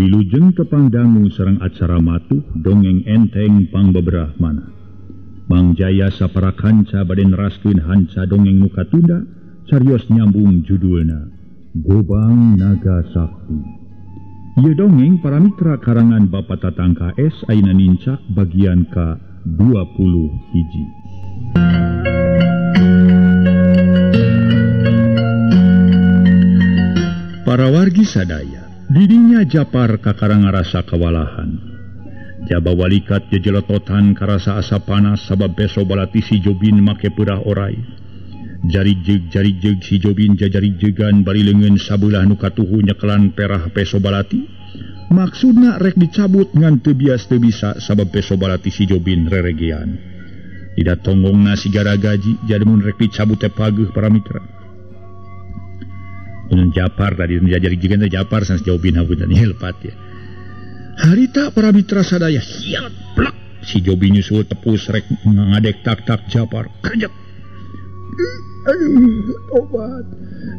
Wilujeng tepang dangu sareng acara matuh dongeng enteng pangbeberah mana. Mang Jaya sapara kanca bade neraskeun hanca dongeng nu katunda carios nyambung judulna Gobang Naga Sakti. Ieu dongeng para mitra karangan Bapak Tatang KS ayeuna nincak bagian ka 21. Para wargi sadaya, didinya Japar kakara ngarasa kawalahan. Jaba walikat jejelototan karasa asa panas sabab peso balati si Jobin make peurah orai. Jari jeg si Jobin jajari jegan bari leungeun sabelah nu katuhu nyekelan perah peso balati. Maksudna rek dicabut ngan teu bias teu bisa sabab peso balati si Jobin reregean. Tidak tonggongna si garagaji jadi mun rek dicabut teh pageuh para mitra. Unun Japar tadi jajari jegan teh Japar sanes Jobin hapunten lepat ya. Harita para mitra sadaya siap plak si Jobin nyusul tepus rek ngadek tak-tak Japar kerjek. Aduh, tobat.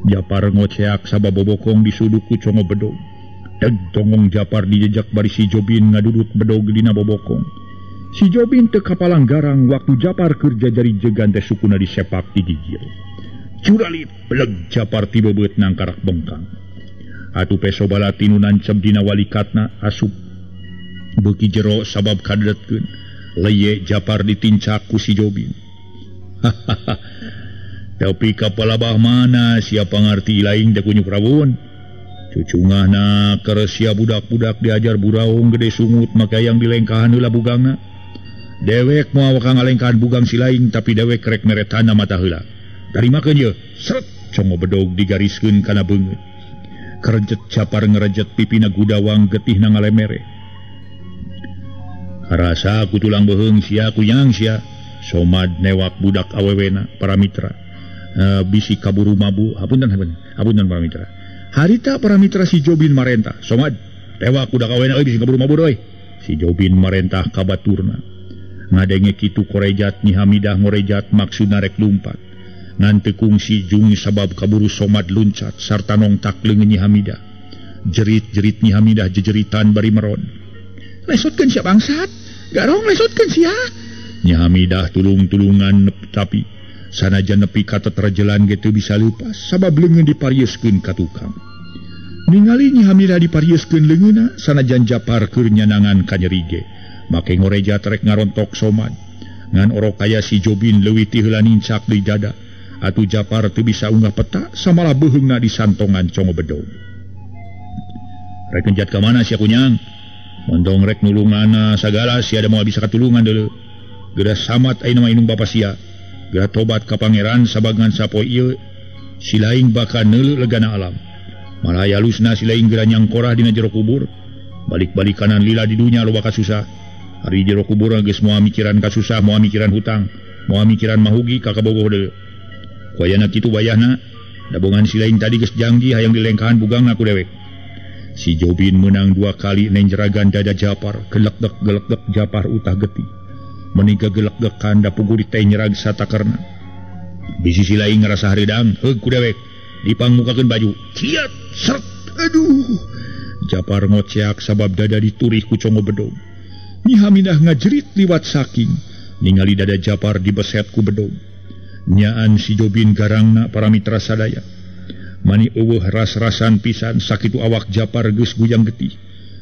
Japar ngoceak sabab bobokong disuduk ku congo bedog. Deg tonggong Japar dijejak bari si Jobin ngaduduk bedog dina bobokong. Si Jobin teu kapalang garang waktu Japar keur jajari jegan teh sukuna disepak ti gigir. Curalit beleg Japar tibebeut nangkarak bengkang. Atuh peso balati nu nancep dina walikatna asup beuki jero sabab kadedetkeun. Leye Japar ditincak ku si Jobin. Hahaha. Tapi kapalabah mana siapa ngarti lain teh kunyu Prawun. Cucungahna keur sia budak-budak diajar buraung gede sungut maka yang dilengkahan heula bugangna. Dewek moal bakal ngalengkahan bugang si lain tapi dewek rek meretana mata heula. Tarimakeun ye, seret congo bedog digariskeun kana beungeut. Kerejet Japar ngerejet pipina gudawang getihna ngalemere. Karasa ku tulang beuheung sia kunyang sia. Somad newak budak awewena para mitra. Bisi kaburu mabu, hapunten hapunten para mitra. Harita para mitra si Jobin marentah, Somad tewak budak awewena euy bisi kaburu mabu euy. Si Jobin marentah ka baturna. Ngadenge kitu korejat Nyi Hamidah ngorejat maksudna rek lumpat. Ngan teu kungsi jung sabab kaburu Somad luncat sarta nongtak leungeun Nyi Hamidah. Jerit-jerit Nyi Hamidah jejeritan bari meron. Lesotkeun sia bangsat, garong lesotkeun sia. Nyi Hamidah tulung-tulungan tapi sanajan nepi ka teterjelan ge teu bisa leupas sabab leungeun diparieuskeun ka tukang. Ningali Nyi Hamidah diparieuskeun leungeunna sanajan Japar keur nyanangan ka nyeri ge. Make ngorejat rek ngarontok Somad. Ngan orok kaya si Jobin leuwih ti heula nincak di dada. Atuh Japar teu bisa unggah peta samalah beuheungna disantongan congo bedog. Rek ngejat ka mana sia kunyang? Montong rek nulunganna sagala sia da moal bisa katulungan deuleu. Geura samat ayeuna mah indung bapa sia. Geura tobat ka pangeran sabagan sapoe ieu si laing bakal neuleu legana alam. Malah halusna si laing geura nyangkorah dina jero kubur. Balik-balik kanan lila di dunya loba kasusah. Ari jero kubur geus moal mikiran kasusah, moal mikiran hutang, moal mikiran mahugi ka kabogoh deuleu. Wayana kitu wayahna dabongan si lain tadi geus janji hayang dilengkahan bugangna ku dewek. Si Jobin menang dua kali nenjeragan dada Japar, gelek-gelek Japar utah getih. Meniga gelek-gelekan da pugu teh nyerag satakerna. Di sisi lain ngarasa hareudang, heug ku dewek dipangmukakeun baju. Ciat seret aduh. Japar ngoceak sabab dada diturih ku congo bedog. Nyi Hamidah ngajerit liwat saking ningali dada Japar dibeset ku bedog. Nyaan si Jobin garangna para mitra sadaya. Mani eueuh ras-rasan pisan sakitu awak Japar geus guyang getih.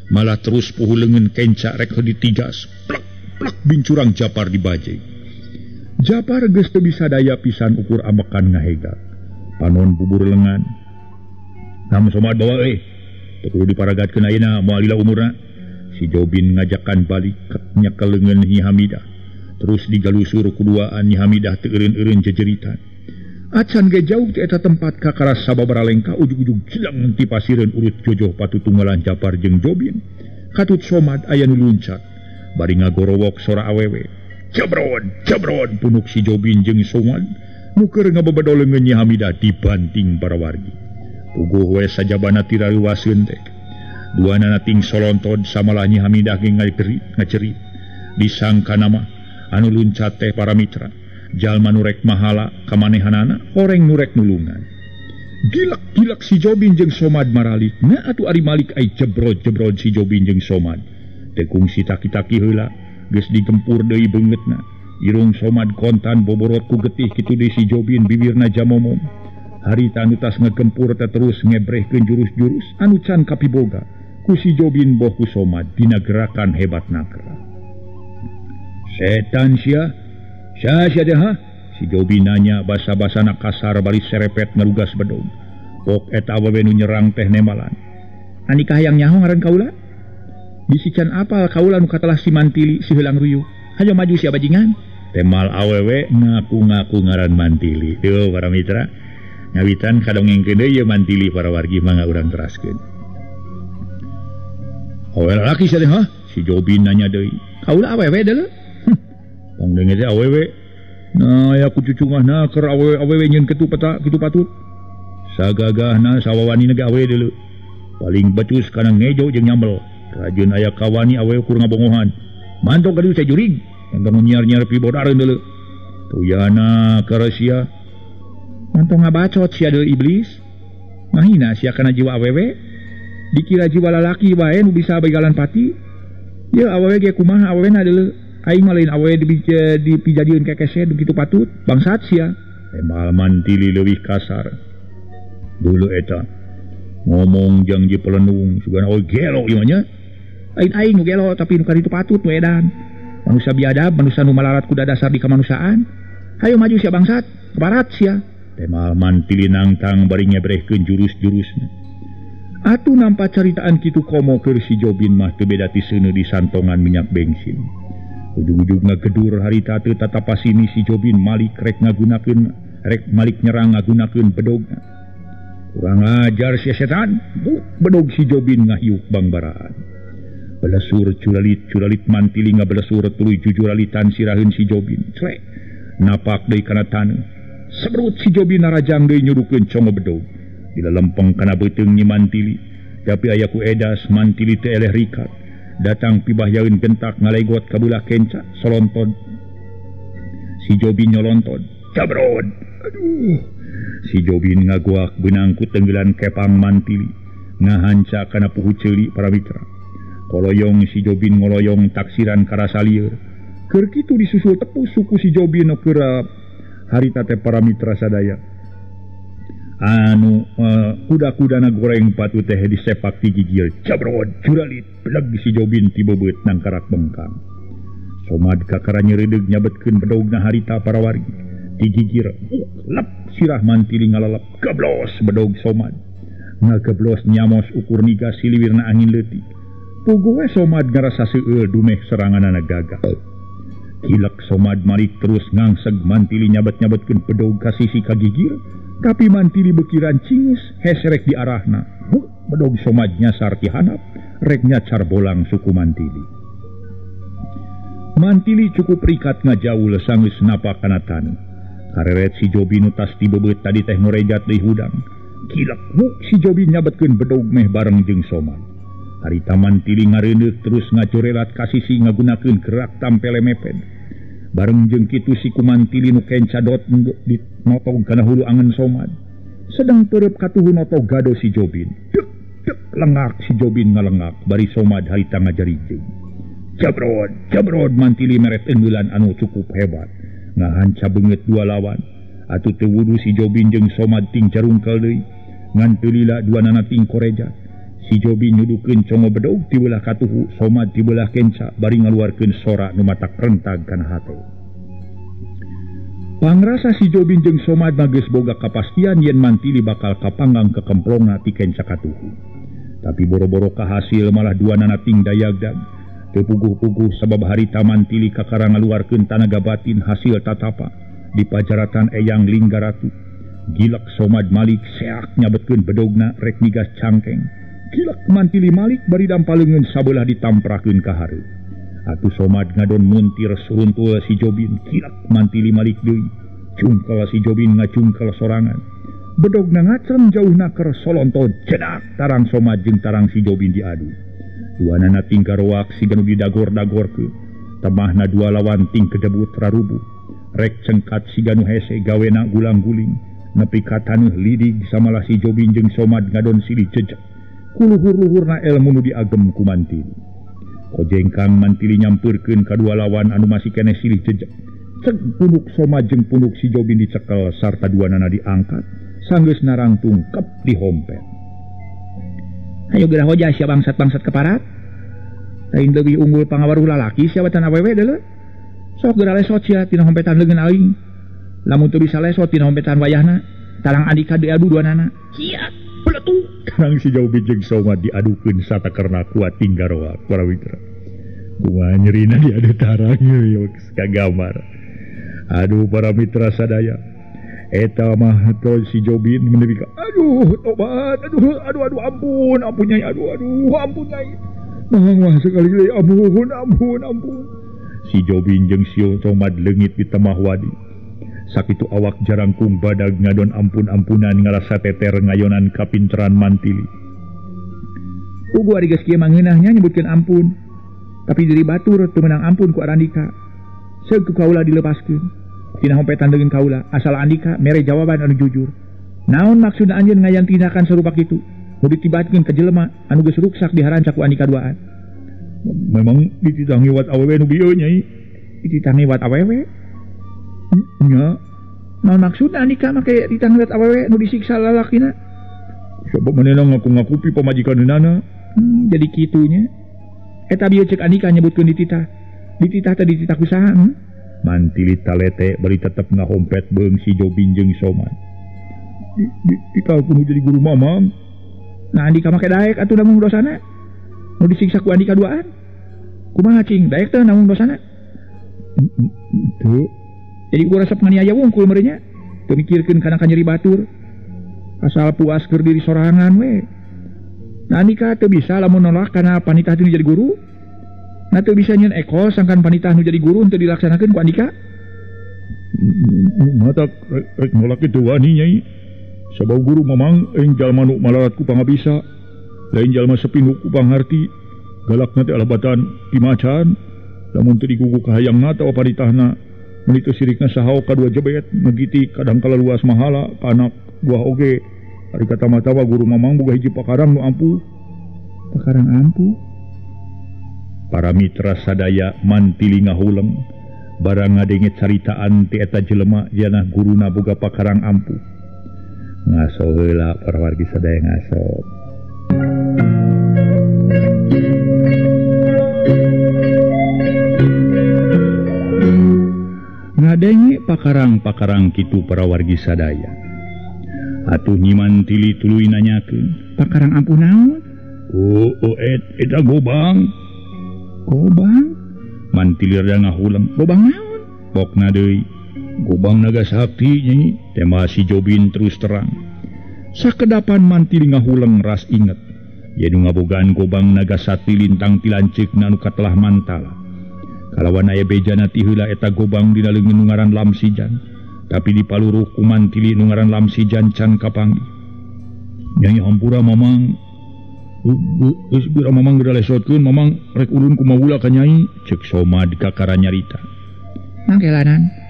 Malah terus puhu leungeun kenca rek ditigas. Plek plek bincurang Japar dibajeg. Japar geus teu bisa daya pisan ukur amekan ngahegak. Panon bubur lengan. Nam Somad bawa euy. Teu kudu diparagatkeun ayeuna moal lila umurna. Si Jobin ngajakan balik nyekel leungeun Nyi Hamidah. Terus digalusur kuduaan Nyi Hamidah teu eureun-eureun jejeritan. Acan ge jauh ti eta tempat kakara sababaraha lengkah ujug-ujug jilang ti pasireun urut jojoh patutunggalan Japar jeung Jobin. Katut Somad aya nu luncat bari ngagorowok sora awewe. Jabron, jabron punuk si Jobin jeung Somad nu keur ngabebedo leungeun Nyi Hamidah dibanting para wargi. Puguh we sajabana tiraluaseun teh. Duanana ting solontod samalah Nyi Hamidah ge ngajerit. Disangka nama anu luncat teh para mitra jalma nu rek mahala kamanehanana horeng nu rek nulungan. Gilak-gilak si Jobin jeung Somad maralik. Nah atuh ari malik ai jebrod-jebrod si Jobin jeung Somad. Teu kungsi taki-taki heula, geus digempur deui beungeutna. Irung Somad kontan boborot ku getih kitu deui si Jobin bibirna jamomom. Harita anu tas ngegempur teh terus ngebrehkeun jurus-jurus anu can kapiboga ku si Jobin boh ku Somad dina gerakan hebat nakra. Setan sia, sia sia teh ha? Si Jobin nanya basa-basana kasar bari serepet ngarugas bedog. Pok eta awewe nu nyerang teh nemalan. Andika hayang nyaho ngaran kaula? Bisi can apal kaula nu katelah si Mantili si heulang ruyuh. Hayo maju sia bajingan. Temal awewe ngaku-ngaku ngaran Mantili. Tuh para mitra, ngawitan kadongengkeun deui ieu Mantili para wargi mangga urang teraskeun. Awewe lalaki sia teh ha? Si Jobin nanya deui. Kaula awewe deuleu? Tong deungeun teh awewe. Nah, ya ku cucungahna keur awewe nyeun kitu peta kitu patut. Sagagahna sawawani ge awewe deuleu. Paling becus kana ngejo jeung nyambel. Rajin aya kawani awewe kur ngabongohan. Mantok ka dieu jurig. Entong nyiar-nyiar pibodareun deuleu. Tuyana keur sia. Mantong ngabacot sia deuleu iblis. Mahina sia kana jiwa awewe. Dikira jiwa lalaki wae nu bisa begalan pati. Yeuh awewe ge kumaha awewena deuleu. Aing mah lain awewe dipijadieun kekese begitu patut bangsat sia. Emal Mantili leuwih kasar. Dulu eta ngomong jang ji pelenung sugan oh gelo ieu nya. Lain aing nu gelo tapi nu kaditu patut nu edan. Manusia biadab, manusia nu malarat kuda dasar di kemanusiaan. Hayo maju sia bangsat, ke barat sia. Temal Mantili nangtang bari ngebrehkeun jurus-jurusna. Atuh nampa caritaan kitu komo keur si Jobin mah teu beda ti seuneu di santongan minyak bensin. Ujung-ujung ngagedur harita teu tatapasini si Jobin malik rek ngagunakeun rek malik nyerang ngagunakeun bedogna. Kurang ajar si setan, bedog si Jobin ngahiuk bangbaraan. Belesur curalit-curalit Mantili ngabelesur tuluy jujuralitan siraheun si Jobin. Clek napak deui kana taneuh. Sebrut si Jobin narajang deui nyudukeun congo bedog. Bila lempeng kana beuteung Nyi Mantili, tapi aya ku edas Mantili teu eleh rikat. Datang pibahyaeun gentak ngalegot ka beulah kenca solontod. Si Jobin nyolontod. Cabrod. Aduh. Si Jobin ngaguak beunang ku tenggelan kepang Mantili. Ngahanca kana puhu ceuli para mitra. Koloyong si Jobin ngoloyong taksiran karasa lieur. Keur kitu disusul tepus suku si Jobin nu keur harita teh para mitra sadaya. Anu kuda-kudana goreng patu teh disepak ti gigir. Cabrod curalit beleg si Jobin ti beubeut nangkarak bengkang. Somad kakara nyereudeg nyabetkeun bedogna harita para wargi. Ti gigir lep sirah Mantili ngalalep geblos bedog Somad. Ngageblos nyamos ukur nigas siliwirna angin leutik. Puguh we Somad ngarasa seueul dumeh seranganana gagal. Kilek Somad malik terus ngangseg Mantili nyabet-nyabetkeun bedog ka sisi ka gigir. Tapi Mantili beukiran cingis heserek di arahna. Bedog Somad nyasar ti handap, rek nyacar bolang suku Mantili. Mantili cukup rikat ngajaul sanggeus napak kana taneuh. Kareret si Jobin nu tas ti beubeut tadi teh ngorejat deui hudang. Kilek si Jobin nyabetkeun bedog meh bareng jeung Somad. Harita Mantili ngareundeuk terus ngacorelat ka sisi ngagunakeun gerak tampele meped. Bareng jeung kitu si Kumantili nu kenca dot di notog kana hulu angen Somad. Sedang peureub katuhu notog gado si Jobin. Dek dek lengak si Jobin ngalengak bari Somad harita ngajarijeng. Jabrod jabrod Mantili meret engeulan anu cukup hebat. Ngahanca beungeut dua lawan. Atuh teu wudu si Jobin jeung Somad ting carungkel deui. Ngan teu lila dua nana ting korejat. Si Jobin nyudukeun congo bedog ti beulah katuhu, Somad ti beulah kenca bari ngaluarkeun sora nu matak rentag kana hate. Pangrasa si Jobin jeung Somad mah geus boga kapastian yen Mantili bakal kapanggang kekemplongna ti kenca katuhu. Tapi boro-boro kahasil malah dua nana ting dayagdag. Teu puguh-puguh sabab harita Mantili kakara ngaluarkeun tanaga batin hasil tatapa di pajaratan Eyang Linggaratu. Gilek Somad malik seak nyabetkeun bedogna rek migas cangkeng. Gilek Mantili malik bari dampaleungeun sabelah ditamprakeun ka hareup. Atuh Somad ngadon muntir suruntul si Jobin. Gilek Mantili malik deui. Cungkel si Jobin ngacungkel sorangan. Bedogna ngacrem jauhna keur solontod cedak tarang Somad jeung tarang si Jobin diadu. Duanana ting karoak siga nu didagor-dagorkeun. Temahna dua lawan ting kedebut rarubuh. Rek cengkat siga nu hese gawena gulang-guling. Nepi ka taneuh lidig samalah si Jobin jeung Somad ngadon silih jejeg. Kuluhur-luhurna elmu nu diagem ku Mantili. Kojengkang Mantili nyampeurkeun kadua lawan anu masih keneh silih jejeg. Cek punuk Somad jeung punuk si Jobin dicekel sarta duanana diangkat. Sanggeus narangtung kep dihompet. Hayo geura hoja sia bangsat-bangsat keparat. Lain leuwih unggul pangawaruh lalaki sia watan awewe deuleu. Sok geura lesot sia tina hompetan leungeun aing. Lamun teu bisa lesot tina hompetan wayahna, tarang Andika diadu duanana. Sia beletu. Tarang si Jobin jeung Somad diadukeun satakerna kuat tinggaroa para mitra. Kumaha nyerina diadu tarang ieu kagambar. Aduh para mitra sadaya. Eta mah tol si Jobin menepi ka aduh tobat aduh aduh aduh ampun ampun nyai aduh aduh ampun nyai. Mang wah sekali deui ampun ampun ampun. Si Jobin jeung si Somad leungit di temah wadi. Sakitu awak jarangkung badag ngadon ampun-ampunan ngarasa teter ngayonan kapinteran Mantili. Ugu ari geus kieu mangeunahnya nyebutkeun ampun. Tapi diri batur teu meunang ampun ku Arandika. Seug ku kaula dilepaskeun. Tina hompetan deungeun kaula asal Andika mere jawaban anu jujur. Naon maksudna anjeun ngayan tindakan sarupa kitu? Nu ditibatkeun ka jelema anu geus ruksak diharancak ku Andika duaan. Memang dititah ngiwat awewe nu bieu nyai. Dititah ngiwat awewe? Nya. Naon maksudna Andika make dititah ngiwat awewe nu disiksa lalakina? Sabab manehna ngaku-ngaku pi pamajikanna. Jadi kitunya. Eta bieu ceuk Andika nyebutkeun dititah. Dititah teh dititah ku saha? Mantili talete bari tetep ngahompet beung si Jobin jeung Somad. Dititah ku nu jadi guru mamang. Nah Andika make daek atuh nanggung dosana. Nu disiksa ku Andika duaan. Kumaha cing daek teh nanggung dosana? Teu. Jadi gua resep nganiaya wungkul meureun nya. Teu mikirkeun kana kanyeri batur. Asal puas keur diri sorangan we. Nah Andika teu bisa lamun nolak kana panitah teu jadi guru. Nah teu bisa nyeun ekol sangkan panitah nu jadi guru teu dilaksanakeun ku Andika. Mata rek nolak kitu wani nyai. Sabab guru mamang ing jalma nu malarat ku pangabisa, lain jalma sepi nu ku pangharti, galakna teh alabatan ti macan, lamun teu digugu kahayangna atawa panitahna, meuni teu sirikna saha kadua jebet, megiti kadang kala luas mahala ka anak buah oge. Ari kata matawa guru mamang boga hiji pakarang nu ampuh. Pakarang ampuh? Para mitra sadaya Mantili ngahuleng, barang ngadenge caritaan ti eta jelema janah guruna boga pakarang ampuh. Ngaso heula para wargi sadaya ngaso. Ngadenge pakarang-pakarang kitu para wargi sadaya. Atuh Nyi Mantili tuluy nanyakeun, pakarang ampuh naon? Oh, eta gobang. Gobang? Mantili rada ngahuleng, gobang naon? Pokna deui. Gobang naga sakti nyi, tema si Jobin terus terang. Sakedapan Mantili ngahuleng ras inget. Yen nu ngabogaan gobang naga sakti lintang ti lanceukna nu katelah mantala. Kalawan aya bejana ti heula eta gobang dina leungeun nu ngaran Lamsijan. Tapi dipaluruh ku Mantili nu ngaran Lamsijan can kapanggih. Nyai hampura mamang. Geus geura mamang geura lesotkeun mamang rek ulun kumaha ka nyai, ceuk Somad kakara nyarita. Mangkelanan.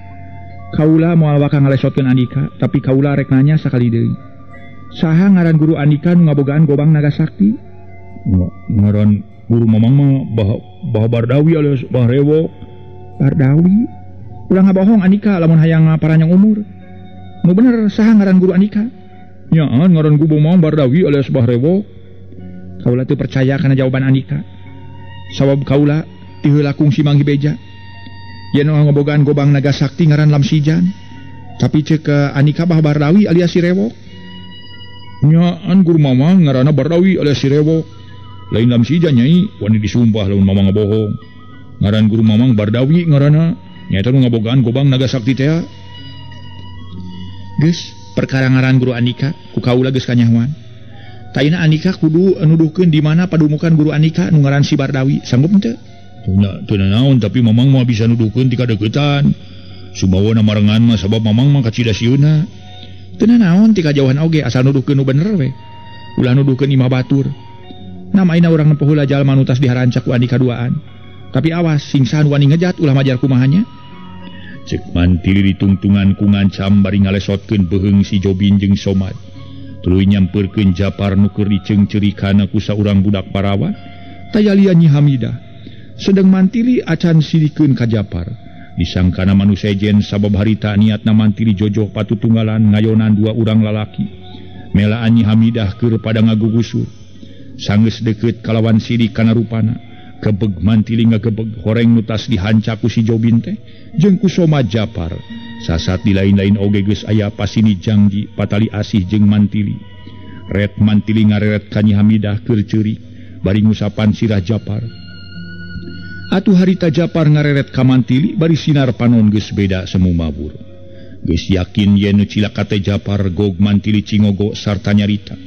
Kaula moal waka ngalesotkeun Andika, tapi kaula rek nanya sakali deui. Saha ngaran guru Andika nu ngabogaan gobang naga sakti? Ngaran guru mamang mah Bah Bardawi alias Bah Rewok. Bardawi? Ulah ngabohong Andika lamun hayang paranjang umur. Nu bener saha ngaran guru Andika? Nyaan ngaran guru mamang Bardawi alias Bah Rewok. Kaula teu percaya kana jawaban Andika. Sabab kaula ti heula kungsi manggi beja. Yen ngabogaan gobang naga sakti ngaran Lamsijan. Tapi ceuk Andika Bah Bardawi alias si Rewok. Nyaan guru mamang ngaranna Bardawi alias si Rewok. Lain Lamsijan nyai, wani disumpah lamun mamang ngabohong. Ngaran guru mamang Bardawi ngaranna, nyaeta nu ngabogaan gobang naga sakti teh. Geus, perkara ngaran guru Andika ku kaula geus kanyahoan. Taina Andika kudu nuduhkeun di mana padumukan guru Andika nu ngaran si Bardawi, sanggup henteu? Teu naon tapi mamang mah bisa nuduhkeun ti kadeuketan. Subawana marengan mah sabab mamang mah kacida sieuna. Teu naon ti kajauhan oge asal nuduhkeun nu bener we. Ulah nuduhkeun imah batur. Namaina urang nempo heula jalma nu tas diharancak ku Andika duaan. Tapi awas singsahan wani ngejat ulah majar kumahanya. Cek Mantili ditungtungan ku ngancam bari ngalesotkeun beuheung si Jobin jeung Somad. Tuluy nyampeurkeun Japar nu keur diceungceurikana ku saurang budak parawan, taya lian Nyi Hamidah. Sedeng Mantili acan silikeun ka Japar. Disangkana manusia sejen sabab harita niatna Mantili jojoh patutunggalan ngayonan dua urang lalaki. Melaan Nyi Hamidah keur pada ngagugusur. Sanggeus deukeut kalawan sidik kana rupana. Gebeg Mantili ngagebeg horeng nu tas dihanca ku si Jobin teh jeung ku Somad Japar. Sasat di lain-lain oge geus aya pasini jangji patali asih jeung Mantili. Ret Mantili ngareret ka Nyi Hamidah keur ceurik bari ngusapan sirah Japar. Atuh harita Japar ngareret ka Mantili bari sinar panon geus beda semu mabur. Geus yakin yen nu cilaka teh Japar gog Mantili cingogo sarta nyarita.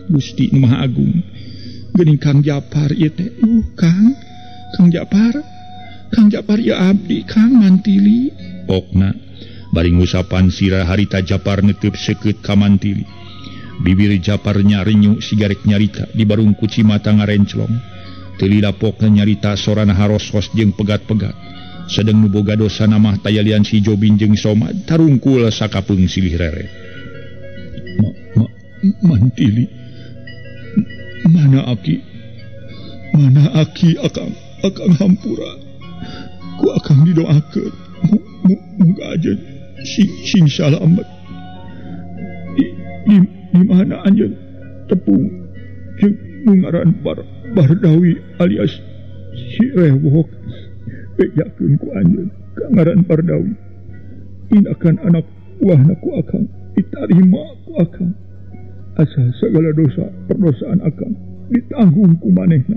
Gusti nu Maha Agung, geuning Kang Japar ieu teh. Kang, Kang Japar, Kang Japar ieu abdi Kang Mantili. Pokna bari ngusapan sirah harita Japar neteup seukeut ka Mantili. Bibir Japar nyarinyu sigarek nyarita di barung kuci mata ngarenclong. Teu lila pokna nyarita sorana harosos jeung pegat-pegat. Sedeng nu boga dosana mah taya lian si Jobin jeung Somad tarungkul sakapeung silih reret. Mantili, mana aki? Mana aki akang? Akang hampura. Ku akang didoakeun. Muga aja sing salamet. Di mana anjeun tepung jeung nu ngaran Bardawi alias si Rewok. Bejakeun ku anjeun ka ngaran Bardawi. Inakan anak buahna ku akang ditarima ku akang. Asa segala dosa perdosaan akang ditanggung ku manehna.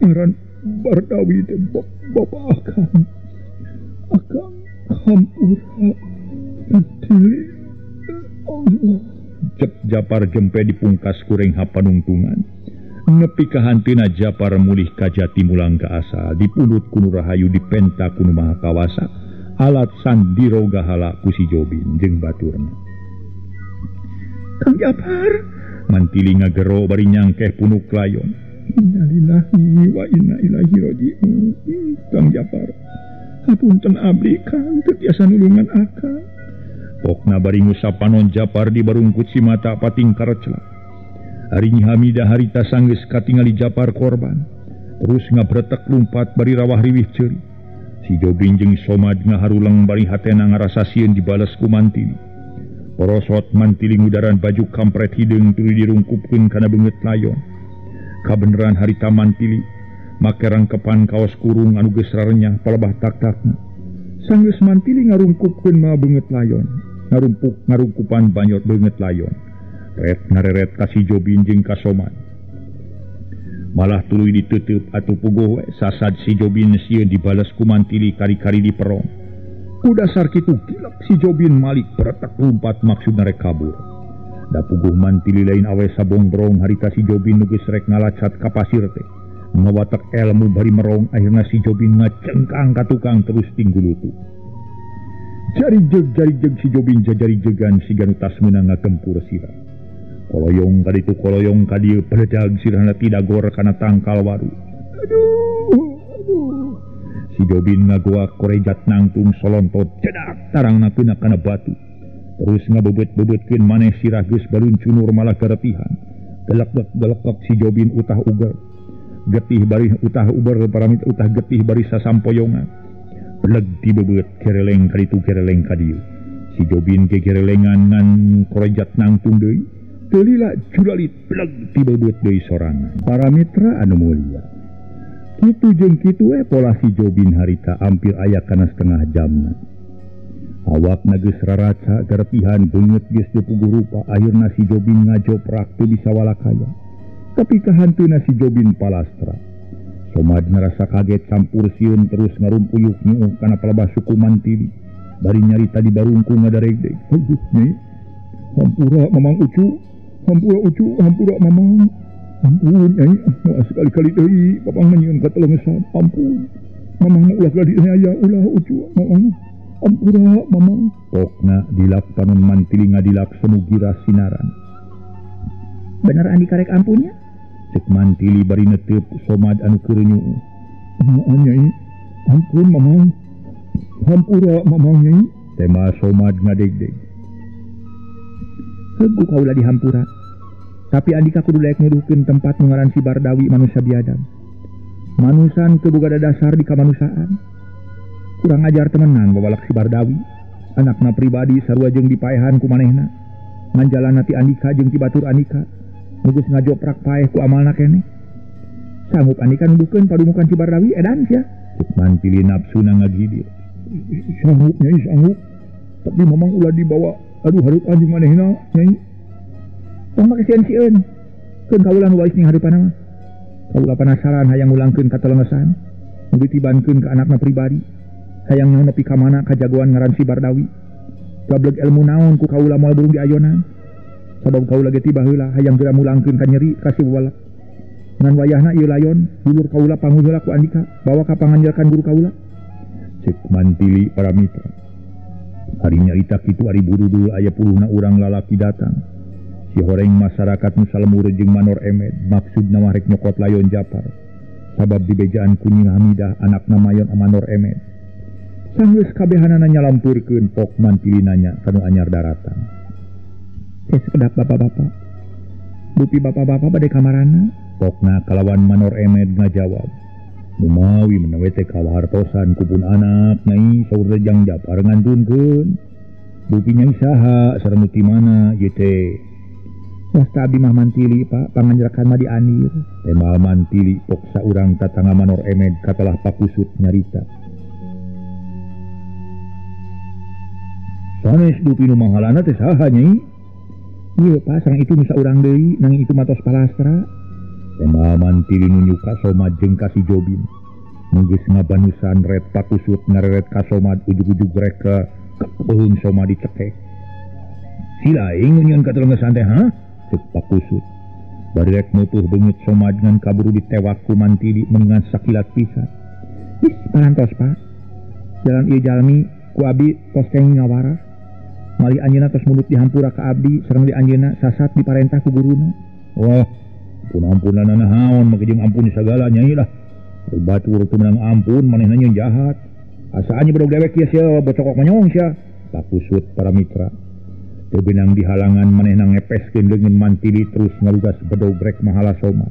Ngaran Bardawi teh bapa akang. Akang hampura Mantili. Allah. Cek Japar jempe dipungkas kuring hapanungtungan. Nepi ka hanteuna Japar mulih ka jati mulang ka asal, dipundut ku nu rahayu dipenta ku nu maha kawasa, alat sandirogahala ku si Jobin jeung baturna. Kang Japar, Mantili ngagero bari nyangkeh punuk layon. Innalillahi wa inna ilaihi raji'un. Kang Japar, hapunten abdi Kang teu tiasa nulungan akang. Pokna bari ngusapanon Japar di barungkut si mata pating kareclak. Ari Nyi Hamidah harita sanggeus katingali Japar korban. Terus ngabretek lumpat bari rawah riwih ceurik. Si Jobin jeung Somad ngaharuleng bari hatena ngarasa sieun dibales ku Mantili. Porosot Mantili ngudaran baju kampret hideung tuluy dirungkupkeun kana beungeut layon. Kabeneran harita Mantili make rangkepan kaos kurung anu geus rarenyah palebah tak-takna. Sanggeus Mantili ngarungkupkeun mawa beungeut layon, ngarungkupan banyot beungeut layon. Ret ngareret ka si Jobin jeung ka Somad. Malah tuluy diteuteub atuh puguh we sasad si Jobin sieun dibales ku Mantili kari-kari diperong. Ku dasar kitu gilap si Jobin malik beretak lumpat maksudna rek kabur. Da puguh Mantili lain awe sabongbrong harita si Jobin nu geus rek ngalacat ka pasir teh. Ngawatek elmu bari merong akhirna si Jobin ngacengkang ka tukang terus tinggulutu. Jari jeg si Jobin jajari jegan siga nu tas meunang ngagempur sirah. Koloyong kaditu koloyong kadieu peledag sirahna tidagor kana tangkal waru. Aduh, aduh. Si Jobin ngagoak korejat nangtung solontot cedak tarangna keuna kana batu. Terus ngabebet-bebetkeun maneh sirah geus baluncunur malah garetihan. Gelek-gelek si Jobin utah uger. Getih bari utah uber paramit utah getih bari sasampoyongan. Beleg dibebet kereleng kaditu kereleng kadieu. Si Jobin gegerelengan ngan korejat nangtung deui. Teu lila julalit beleg dibebet deui sorangan. Para mitra anu mulia, kitu jeung kitu we pola si Jobin harita hampir aya kana setengah jamna. Awakna geus raraca garetihan beungeut geus teu puguh rupa. Akhirna si Jobin ngajoprak teu bisa walakaya. Tapi kahanteuna si Jobin palastra. Somad ngarasa kaget campur sieun terus ngarumpuyuk nyuuh kana palebah suku Mantili. Bari nyarita di barungku ngadaregdeg. Aduh nyai, hampura Mamang Ucu, hampura Ucu, hampura Mamang. Ampun nyai, moal sekali-kali deui Mamang manyieun katelengesan. Ampun. Mamang mah ulah gadi aya ulah Ucu, Mamang. Ampura Mamang. Pokna dilak panon Mantili ngadilak semu gira sinaran. Bener andi karek ampunnya? Cek Mantili bari neteup Somad anu keur nyuuh. Nyai, ampun Mamang. Hampura mamang nyai tema Somad ngadegdeg. Heuh kaula dihampura. Tapi Andika kudu daek nuduhkeun tempat nu ngaran si Bardawi manusia biadab. Manusan teu boga dasar di kamanusiaan. Kurang ajar temenan babalak si Bardawi. Anakna pribadi sarua jeung dipaehan ku manehna. Ngan jalanna ti Andika jeung ti batur Andika. Nu geus ngajoprak paeh ku amalna keneh. Sanggup Andika nuduhkeun padumukan si Bardawi edan sia. Cek Mantili nafsuna ngagidir. Sanggup nyai sanggup. Tapi mamang ulah dibawa aduh hareup anjing manehna nyai. Tong make sieun-sieun. Keun kaula nu wais ning hareupanna mah. Kaula penasaran hayang ngulangkeun katelengesan. Nu ditibankeun ka anakna pribadi. Hayang nyaho nepi ka mana kajagoan ngaran si Bardawi. Gableg ilmu naon ku kaula moal burung diayonan. Sabab kaula ge tiba heula hayang geura mulangkeun ka nyeri ka si babalak. Ngan wayahna ieu layon dulur kaula panggul heula ku Andika bawa ka panganjalkan guru kaula. Cek Mantili para mitra. Hari nyarita kitu ari burudul aya puluhna urang lalaki datang. Si horeng masyarakat nu salemur jeung Manor Emed maksudna mah rek nyokot layon Japar. Sabab dibejaan ku Nyi Hamidah anakna mayon Manor Emed. Sanggeus kabehanana nyalampurkeun pok Mantili nanya ka nu anyar daratang. Teh sekedap bapak-bapak. Dupi bapak-bapak bade kamarana? Pokna kalawan Manor Emed ngajawab. Mumawi menawi teh kawartosan ku pun anak nyai saur teh Jang Japar ngantunkeun. Dupi nyai saha sareng nu ti mana ieu teh? Wasta abdi mah Mantili Pak, panganjarakan mah dianir. Temal Mantili pok saurang tatangga Manor Emed katalah Pakusut nyarita. Sanes dupi nu manghalana teh saha nyai? Ieu Pak, sareng itu nu saurang deui nanging itu matos palastra. Temal Mantili nunjuk ka Somad jeung ka si Jobin. Nu geus ngabanusan ret Pakusut ngareret ka Somad ujug-ujug rek ka peuheung Somad dicekek. Si laing nu nyieun katelengesan teh ha? Cek Pakusut. Bari rek meupuh beungeut Somad ngan kaburu ditewak ku Mantili mendingan sakilat pisan. Ih, parantos Pak. Jalan ieu jalmi ku abdi tos kenging ngawarah. Malih anjeunna tos mundut dihampura ka abdi sareng di anjeunna sasat diparentah ku guruna. Wah, ampun-ampunan naon make jeung ampun sagala nyai lah. Batur teu meunang ampun manehna nyeun jahat. Asaan bedog dewek ieu sia bocokok manyong sia. Pakusut para mitra. Teu beunang dihalangan manehna ngepeskeun leungeun Mantili terus ngalugas bedog rek mahala Somad.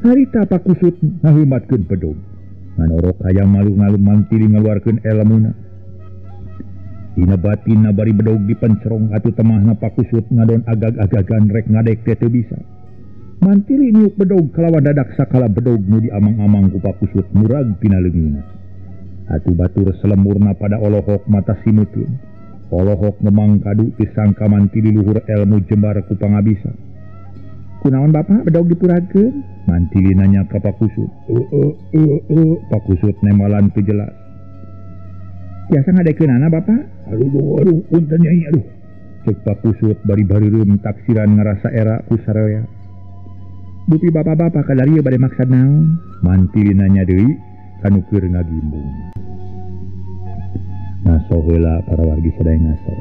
Harita Pakusut ngaheumatkeun bedog. Ngan orok hayang malu-ngalu Mantili ngaluarkeun elmuna. Dina batinna bari bedog dipencerong atuh temahna Pakusut ngadon agag-agagan rek ngadek teh teu bisa. Mantili niuk bedog kalawan dadak sakala bedog nu diamang-amang ku Pakusut murag tina leungeunna. Atuh batur selemurna pada olohok mata simuteun. Olohok ngemang kadu disangka Mantili luhur elmu jembar ku pangabisa. Kunaon bapak bedog dipuragkeun? Mantili nanya ka Pakusut. Pakusut nemalan teu jelas. Tiasa ngadekeunana bapak? Aduh aduh punten nyai aduh. Cek Pakusut bari barireum taksiran ngarasa era ku sararea. Dupi bapak-bapak kadarieu bade maksad naon? Mantili nanya deui kanu keur ngagimbung. Ngaso heula para wargi sadaya ngaso.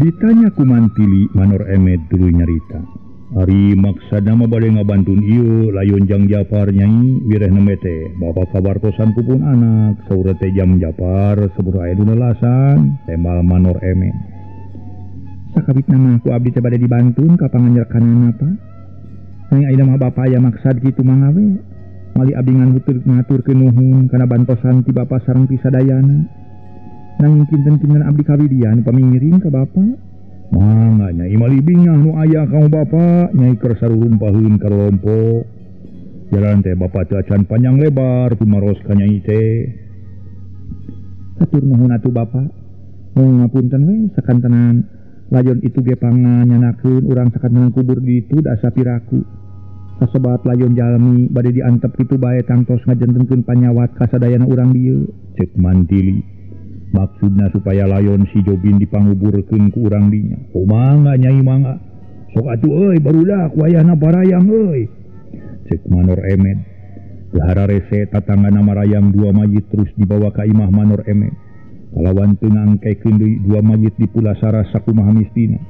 Ditanya ku Mantili Manor Emed tuluy nyarita. Ari maksadna mah bade ngabantun ieu layon Jang Japar nyai wireh nembe teh. Bapak kabartosan ku pun anak saur teh Jang Japar sebur aya nu lelasan tembal Manor Emed. Sakabitna mah ku abdi teh bade dibantun ka panganjerkanana Pak. Nanging ayeuna mah bapa aya maksad kitu mangga we. Mali abdi ngan ngaturkeun nuhun kana bantosan ti bapa sareng ti sadayana. Nanging kinten-kinten abdi kawidian upami ngiring ka bapa. Mangga nyai mali bingah nu aya ka bapa nyai keur sarurumpaheun ka lompo. Jalan teh bapa teu acan panjang lebar tumaros ka nyai teh. Hatur nuhun atuh bapa. Mung ngapunten we sakantenan layon itu ge panganyanakeun urang sakantenan kubur di ditu da asa piraku. Kasebat layon jalmi bade diantep kitu bae tangtos ngajentenkeun panyawat ka sadayana urang dieu. Cek Mantili. Maksudna supaya layon si Jobin dipanguburkeun ku urang dinya. Kumaha nyai mangga? Sok atuh euy barudak wayahna barayang euy. Cek Manor Emed. Gahara rese tatanggana marayang dua mayit terus dibawa ka imah Manor Emed. Kalawan teu ngangkekeun deui dua mayit di pulasara sakumaha mistina.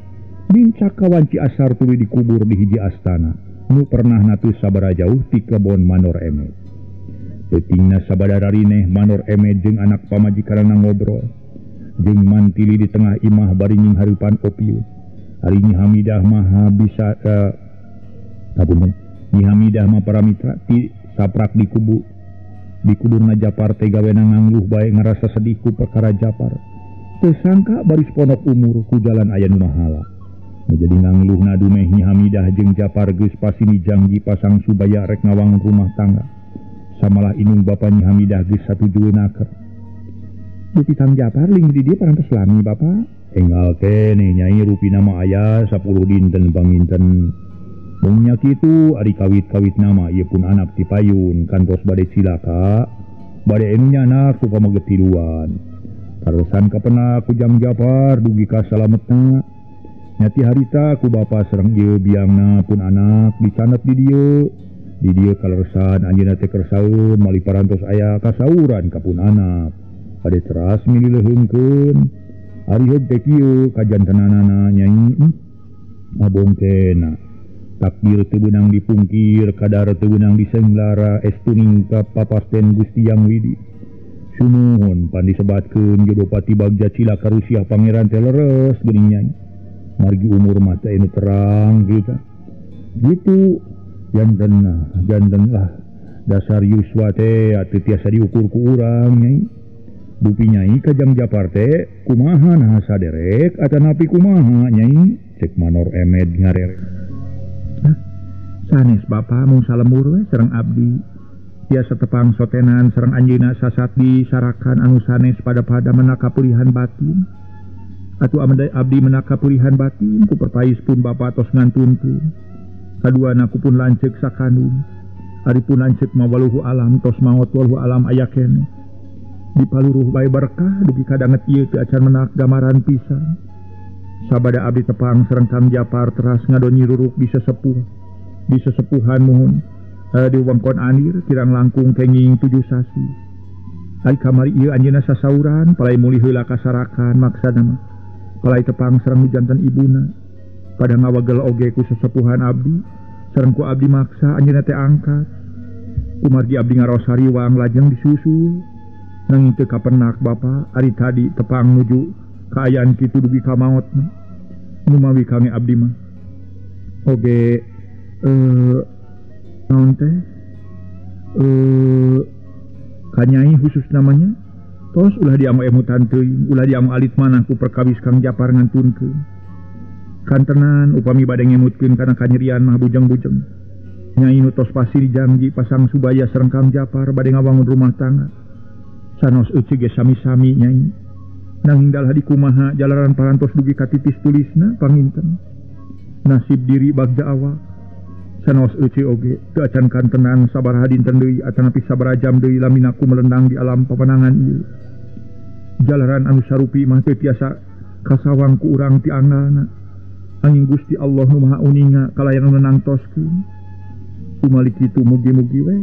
Nincak kawanci asar tuluy dikubur di hiji astana. Nu pernah natu sabara jauh ti kebon Manor Emed. Peutingna sabada rarineh Manor Emed jeung anak pamajikanna ngobrol. Jeung Mantili di tengah imah bari nyinghareupan opium. Ari Nyi Hamidah mah bisa Nyi Hamidah mah para mitra ti saprak di kubu. Di kuburna Japar teh gawena ngangluh bae ngarasa sedih ku perkara Japar. Teu sangka baris ponok umur ku jalan aya nu mahala. Jadi ngangluh dumeh Nyi Hamidah jeung Japar geus pasini jangji pasang subaya rek ngawangun rumah tangga. Samalah inung bapa Nyi Hamidah geus satujueun naker. Dupi Kang Japar ling di dieu parantos lami bapa. Enggal keneh nyai rupina mah aya 10 dinten panginten. Mung nya kitu ari kawit-kawit nama ieu pun anak ti payun kantos bade cilaka. Bade enu nyanak upama getiluan. Karesan kapena ku Jang Japar dugi ka salametna. Nyati harita ku bapa sareng ieu biangna pun anak dicanep di dieu. Di dieu kaleresan anjeunna teh kersaeun malih parantos aya kasauran ka pun anak. Bade teras milileuheungkeun. Ari heug teh kieu kajantenanana nyai mabongkena. Takdir teu beunang dipungkir, kadar teu beunang disenglara, estuning ka papasten Gusti Yang Widi. Sumuhun pan disebatkeun Jodopati Bagja cilaka Rusiah pangeran teh leres geuning nyai. Margi umur mah teh anu terang gitu. Gitu janten janten lah dasar yuswa teh atuh tiasa diukur ku urang nyai. Dupi nyai ka Jang Japar teh kumaha naha saderek atanapi kumaha nyai cek Manor Emed ngarere. Sanes bapa mung salemur we sareng abdi. Biasa tepang sotenan sareng anjeunna sasat di sarakan anu sanes pada-pada menaka pulihan batin. Atuh abdi menaka pulihan batin ku perpais pun bapa tos ngantunkeun. Kaduana ku pun lanceuk sakandung. Ari pun lanceuk mah waluhu alam tos maot waluhu alam aya keneh. Di paluruh bae berkah dugi kadanget ieu teu acan menak gamaran pisan. Sabada abdi tepang sareng Kang Japar teras ngadonyi ruruk di sesepuh. Di sesepuhan muhun di wengkon anir kirang langkung kenging 7 sasi. Ari kamari ieu anjeunna sasauran palai mulih heula kasarakan maksana mah. Palai tepang sareng jantan ibuna. Pada ngawagel oge ku sesepuhan abdi sareng ku abdi maksa anjeunna teh angkat. Kumargi abdi ngaros hariwang lajeng disusul. Nanging teu kapenak bapa ari tadi tepang nuju kaayaan kitu dugi ka maotna. Numawi kange abdi mah oge naon teh kanyai khusus namanya tos ulah diamu emutan teuing ulah diamu alit manah ku perkawis Kang Japar ngantunkeun kantenan upami bade ngemutkeun kana kanyerian mah bujeng-bujeng nyai nu tos pasti dijanji pasang subaya sareng Kang Japar bade ngawangun rumah tangga sanos euceu ge sami-sami nyai nanging dalah dikumaha jalaran parantos dugi ka titis tulisna panginten nasib diri bagja awak sanaos euceu oge teu acan kantenan sabaraha dinten deui atanapi sabaraha jam deui laminaku melendang di alam papanangan ieu. Jalaran anu sarupi mah teu tiasa kasawang ku urang ti anggalna. Angin Gusti Allah nu Maha Uninga kalayan anu nangtoskeun. Kumali kitu mugi-mugi we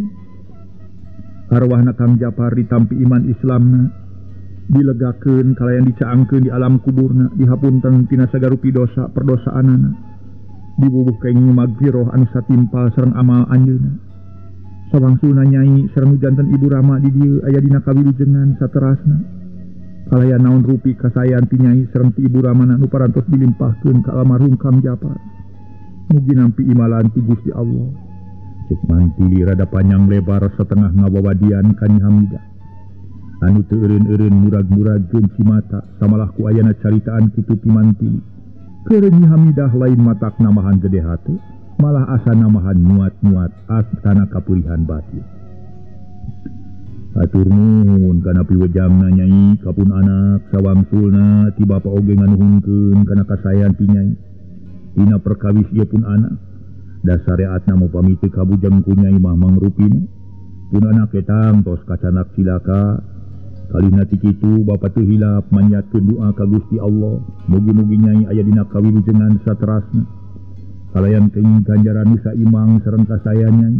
arwahna Kang Japar ditampi iman Islamna, dilegakeun kalayan dicaangkeun di alam kuburna, dihapunten tina sagarupi dosa perdosaanana. Dibubuh kenging magfiroh anu satimpal sareng amal anjeunna. Sawangsulna nyai sareng janten Ibu Rama di dieu aya dina kawilujengan saterasna. Kalayan naon rupi kasayan ti nyai sareng ti Ibu Ramana nu parantos dilimpahkeun ka almarhum Kang Japar. Mugi nampi imalan ti Gusti Allah. Cek Mantili rada panjang lebar setengah ngawawadian ka Nyi Hamidah. Anu teu eureun-eureun murag-muragkeun cimata samalah ku ayana caritaan kitu ti Mantili. Keur Nyi Hamidah lain matak namahan gede hate, malah asa namahan muat-muat kana kapulihan batin. Atur nuhun kana piwejangna nyai kapun anak sawangsulna ti bapa oge nganuhunkeun kana kasayan ti nyai. Dina perkawis ieu pun anak, dasareatna upami teu kabujeng ku nyai mah mangrupina. Pun anak etang tos kacanak cilaka. Kalina ti kitu bapa teu hilap manjatkeun doa ka Gusti Allah, mugi-mugi nyai aya dina kawilujengan saterasna. Kalayan kenging ganjaran nu saimang sareng kasayan nyai.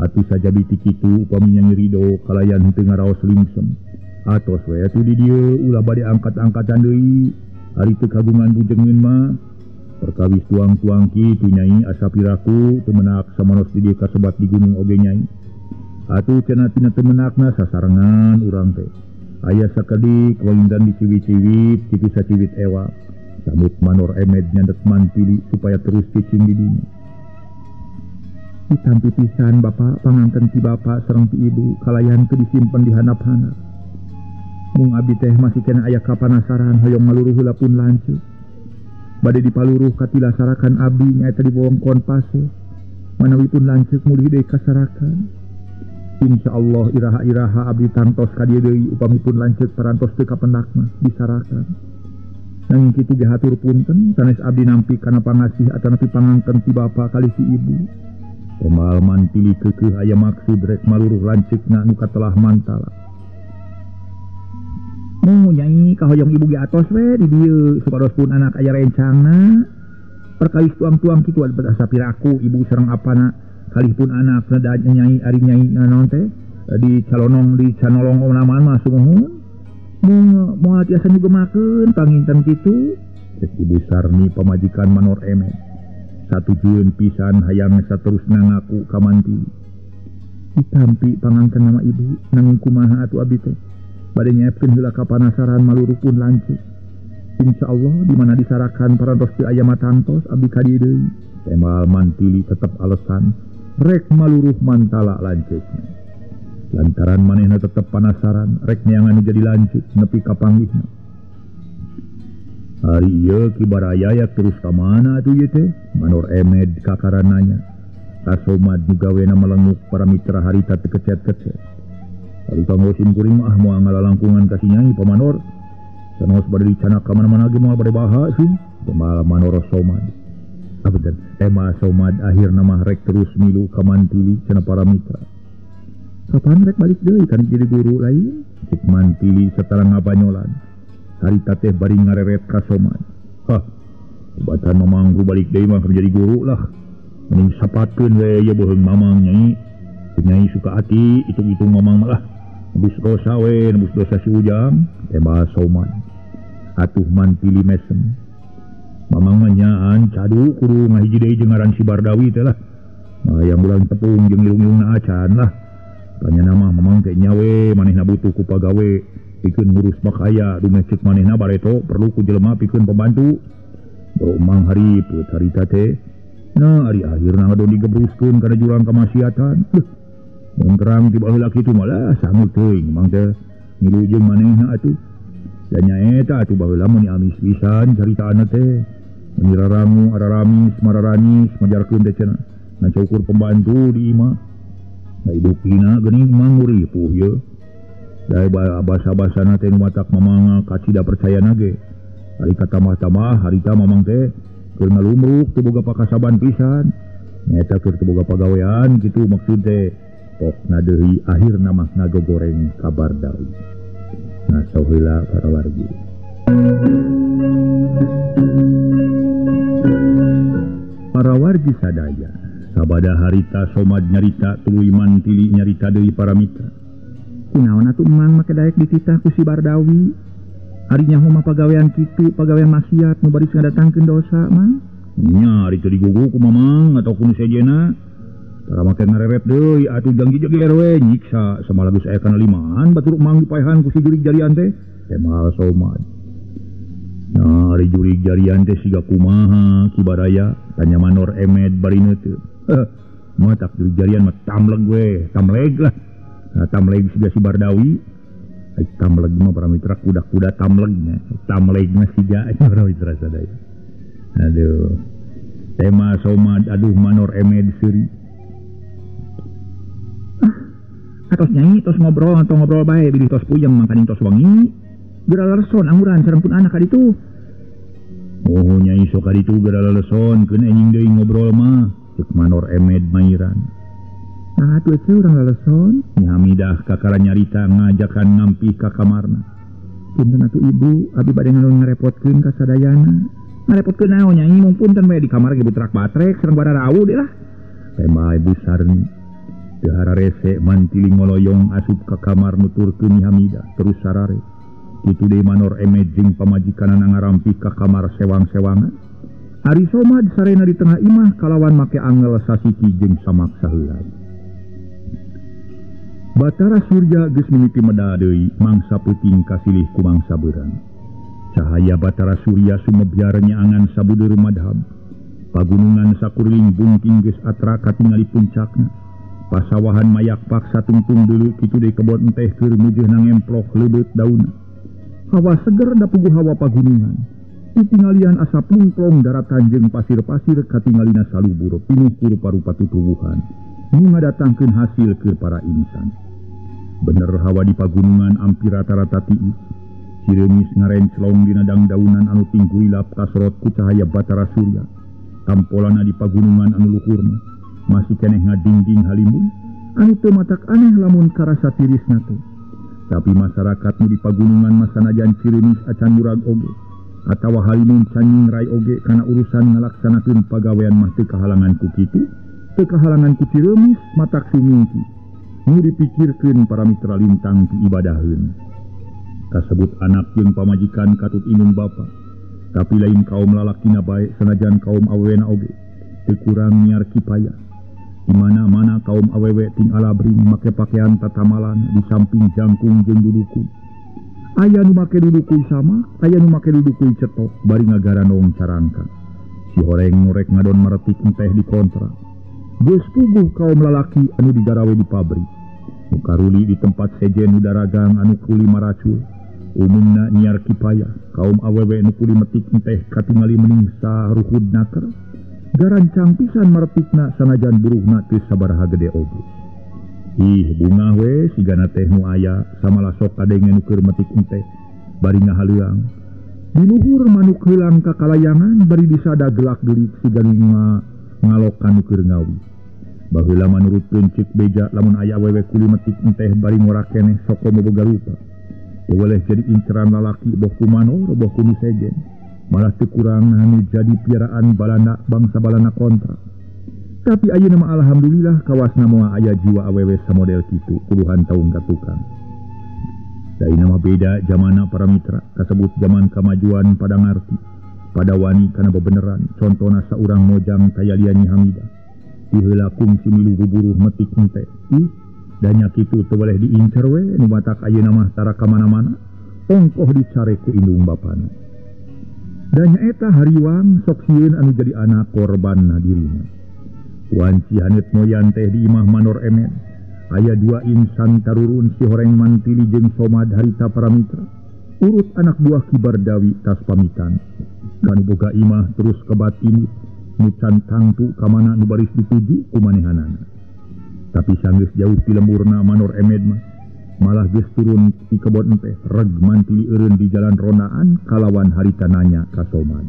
Atuh sajabi ti kitu upami nyai ridho kalayan teu ngaraos lingsem. Atos we atuh di dieu ulah bade angkat-angkatan deui, ari teu kagungan bujengeun mah. Perkawis tuang-tuang kitu nyai asa piraku teu menak samanos di dieu kasebat di gunung oge nyai. Atuh cenah tina teu menakna sasarengan urang teh. Aya sakedik walindan diciwit-ciwit kitu saciwit ewa. Samut Manor Emed nyandet Mantili supaya terus cicing di dinya. Ditampi pisan bapak panganten ti bapak sareng ti ibu kalayan teu disimpen di handap-handap. Mung abdi teh masih kena aya kapanasaran hoyong ngaluruh heula pun lanceuk. Bade dipaluruh katila sarakan abdi nyaeta di wewengkon Pase. Manawi pun lanceuk mulih deui kasarakan. Insyaallah iraha-iraha abdi tangtos ka dieu deui upami pun lanceuk parantos teu kapendak mah disarakan. Nanging kitu ge hatur punten sanes abdi nampi kana pangasih atanapi pangangken ti bapa kalih si ibu. Temal Mantili keukeuh aya maksud rek maluruh lanceukna nu katelah Mantala. Mu nyai kahoyong ibu ge atos we di dieu supados pun anak aya rencangna. Perkawis tuang-tuang kitu asa piraku ibu sareng apana kalih pun anak da nyai ari nyai naon teh di calonong di canolong naman mah sumuhun. Mung moal tiasa nyugemakeun panginten kitu. Cek Ibu Sarni pamajikan Manor Emed. Satujueun pisan hayang saterusna ngaku ka Mantili. Ditampi pangangken nama ibu nanging kumaha atuh abdi teh. Bade nyiapkeun heula kapanasaran maluruh pun lanceuk. Insyaallah di mana disarakan parantos teu aya matantos abdi ka dieu deui. Temal Mantili tetep alesan rek maluruh Mantala lanceukna. Lantaran manehna tetep panasaran rek neangan nu jadi lanceuk nepi ka panggihna. Ari ieu Ki Baraya ya terus ka mana atuh ieu teh? Manor Emed kakaran nanya. Ka Somad nu gawena melenguk para mitra harita teu kecet-kecet. Ari kanggo sim kuring mah moal ngalalangkungan ka si Nyai Pamanor. Sanos bade dicanak ka mana-mana ge moal bade baha sih. Temal Manor Somad. Apunten, tema Somad akhirna mah rek terus milu ka Mantili cenah para mitra. Kapan rek balik deui kan jadi guru lain? Cek Mantili satara ngabanyolan. Harita teh bari ngareret ka Somad. Hah, tibatan mamang ku balik deui mah jadi guru lah. Mending sapatkeun we ieu beuheung mamang nyai. Nyai suka hati hitung-hitung mamang malah. Nebus dosa we, nebus dosa si Ujang. Tema Somad. Atuh Mantili mesem. Mamang mah nyaan cadu kudu ngahiji deui jeung ngaran si Bardawi teh lah. Nah, yang bulan tepung jeung lilung-lilungna acan lah. Tanya nama mamang teh nyawe manehna butuh ku pagawe pikeun ngurus makaya dumeh ceuk manehna bareto perlu ku jelema pikeun pembantu. Boro mang hariput harita teh. Nah, ari akhirna ngadon digebruskeun kana jurang kamaksiatan. Mun terang ti baheula kitu malah sangut teuing mang teh ngilu jeung manehna atuh. Da nyaeta atuh baheula mun amis pisan caritaanna teh. Mun rarangu araramis mararanis majarkeun teh cenah. Ngacukur pembantu di imah. Nah, ibu kina geuning mang nguripuh ye. Da basa-basana teh nu matak mamang kacida percayana ge. Ari katamah-tamah harita mamang teh keur ngalumruk teu boga pakasaban pisan. Nyaeta keur teu boga pagawean kitu maksud teh. Pokna deui akhirna mah ngagogoreng ka Bardawi. Nah, saheula para wargi. Para wargi sadaya, sabada harita Somad nyarita tuluy Mantili nyarita deui para mitra. Kunaon atuh emang make daek dititah ku si Bardawi? Ari nyaho mah pagawean kitu, pagawean maksiat nu baris ngadatangkeun dosa mah. Nya ari teu digugu ku mamang atau ku nu sejena. Tara make ngareret deui atuh jang jeger we nyiksa samalah geus aya kana limaan batur mang dipaehan ku si jurig jarian teh. Temal Somad. Nah, ari jurig jarian teh siga kumaha Ki Baraya? Tanya Manor Emed bari neuteut. Mah tak jurig jarian mah tamleg we, tamleg lah. Nah, tamleg siga si Bardawi. Ai tamleg mah para mitra kuda-kuda tamlegnya. Tamleg mah siga para mitra sadaya. Aduh. Tema Somad aduh Manor Emed seuri. Atos nyai tos ngobrol atau ngobrol bae bilih tos puyeng mangkaning tos wengi. Geura laleson angguran sareng pun anak ka ditu. Oh nyai sok ka ditu geura laleson keun enjing deui ngobrol mah. Ceuk Manor Emed mairan. Nah atuh eueuh urang laleson. Nyi Hamidah kakara nyarita ngajakan ngampih ka kamarna. Punten atuh ibu, abi bade ngarepotkeun ka sadayana. Ngarepotkeun naon nyai mung punten we di kamar ge butrak batrek sareng bararawu deui lah. Tema Ibu Sarni. Teu hararese Mantili ngoloyong asup ka kamar nuturkeun Nyi Hamidah terus sarare. Kitu deui Manor Emed jeung pamajikanana ngarampih ka kamar sewang-sewangan. Ari Somad sarena di tengah imah kalawan make angel sasiki jeung samak saheulai. Batara Surya geus mimiti medal deui mangsa peuting kasilih ku mangsa beurang. Cahaya Batara Surya sumebyar nyaangan sabudeur madhab. Pagunungan sakuriling bungking geus atra katingali puncakna. Pasawahan mayak paksa tungtung deuleu kitu deui kebon teh keur mujeuhna ngemplok leubeut daunna. Hawa seger da puguh hawa pagunungan. Ditinggalian asap lungplong daratan jeung pasir-pasir katingalina salubur pinuh ku rupa-rupa tutuwuhan. Nu ngadatangkeun hasil keur para insan. Bener hawa di pagunungan ampir rata-rata tiis. Cireungis ngarenclong dina dangdaunan anu tingguilap kasorot ku cahaya Batara Surya. Tampolana di pagunungan anu luhur mah masih keneh ngadingding halimun anu teu matak aneh lamun karasa tirisna teh. Tapi masyarakat nu di pagunungan mah sanajan cireungis acan murag oge atawa halimun can nyingrai oge kana urusan ngalaksanakeun pagawean mah teu kahalangan ku kitu, teu kahalangan ku cireungis matak sumingki. Nu dipikirkeun para mitra lintang ti ibadaheun. Kasebut anak jeung pamajikan katut indung bapa. Tapi lain kaum lalakina bae sanajan kaum awewena oge teu kurang nyiar kipaya. Di mana-mana kaum awewe ting alabring make pakaian tatamalan di samping jangkung jeung duduku. Aya nu make duduku sama, aya nu make duduku cetok bari ngagaranong carangka. Si horeng nu rek ngadon maretik enteh di kontra. Geus puguh kaum lalaki anu digarawe di pabrik. Nu karuli di tempat sejen nu daragang anu kuli maracul. Umumna nyiar kipaya, kaum awewe nu kuli metik enteh katingali meningsa ruhud naker. Garancang pisan maretikna sanajan buruhna teu sabaraha gede oge. Ih bungah we sigana teh nu aya samalah sok kadenge nu keur metik enteh bari ngahaleuang. Di luhur manuk heulang ka kalayangan bari disada gelak-gelik siga nu ngalokan nu keur ngawi. Baheula manurutkeun ceuk beja lamun aya awewe kuli metik enteh bari ngora keneh sok komo boga rupa. Boleh jadi inceran lalaki boh ku manor boh ku nu sejen. Malah teu kurang anu jadi piaraan balana bangsa balana kontra. Tapi ayeuna mah alhamdulillah kawasna moal aya jiwa awewe samodel kitu puluhan tahun ka tukang. Da ayeuna mah beda jamana para mitra kasebut jaman kamajuan pada ngarti, pada wani kana bebeneran. Contona saurang mojang taya lian Nyi Hamidah. Diheula kungsi milu buburuh metik enteh. Ih, danya kitu teu boleh diincer we nu matak ayeuna mah tara ka mana-mana ongkoh dicare ku indung bapana. Danya eta hariwang sok sieun anu jadi anak korban dirina. Wanci haneut moyan teh di imah Manor Emen. Aya dua insan tarurun si horeng Mantili jeung Somad harita para mitra. Urut anak buah Ki Bardawi tas pamitan. Kanu boga imah terus kebat imut. Nu can tangtu ka mana nu baris dituju ku manehanana. Tapi sanggeus jauh ti lemburna Manor Emed mah malah geus turun ti kebon teh reg Mantili eureun di jalan rondaan kalawan harita nanya ka Somad.